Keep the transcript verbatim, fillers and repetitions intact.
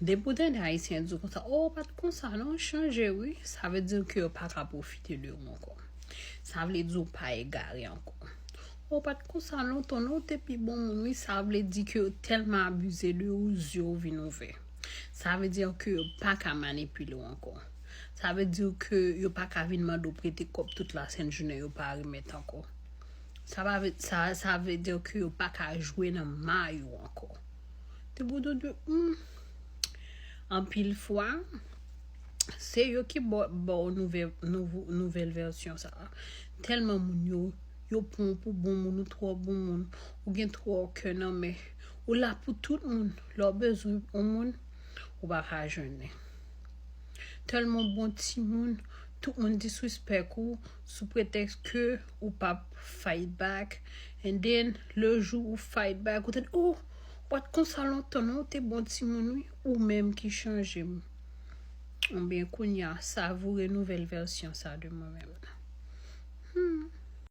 Depi w tande Ayisyen di w konsa, "Oh, ou pa t konsa non, chanje wi." Sa vle di ke yo pa ka pwofite de ou ankò. Sa vle di ou pa egare ankò. "Oh, ou pa t konsa lontan non, ou te pi bon moun wi." Sa vle di ke yo tèlman abize de ou, zye w vin ouvè. Sa vle di ke yo pa ka manipile w ankò. Sa vle di ke yo pa ka vin mande w prete kòb tout lasent jounen, yo pa remèt ankò. Sa pa vle, sa, sa vle di ke yo pa ka jwe nan may ou ankò. Te boudou de, hmm. Anpil fwa, se yo ki ba w nouvèl, nouvèl vèsyon sa a. Tèlman moun yo, yo pran w pou bon moun, ou twò bon moun, ou gen twò kè nan men. Ou la pou tout moun. Lè w bezwen yon moun, ou pa ka jwenn li. Tèlman bon timoun, tout moun disrespect ou sou pretèks ke ou p ap fight back. And then, le jou ou fight back, ou te di, "Oh, ou pa t konsa lontan non, ou te bon timoun wi." Ou menm ki chanje m. Oubyen kounye a, savoure nouvèl vèsyon sa de mwen menm. Hmm.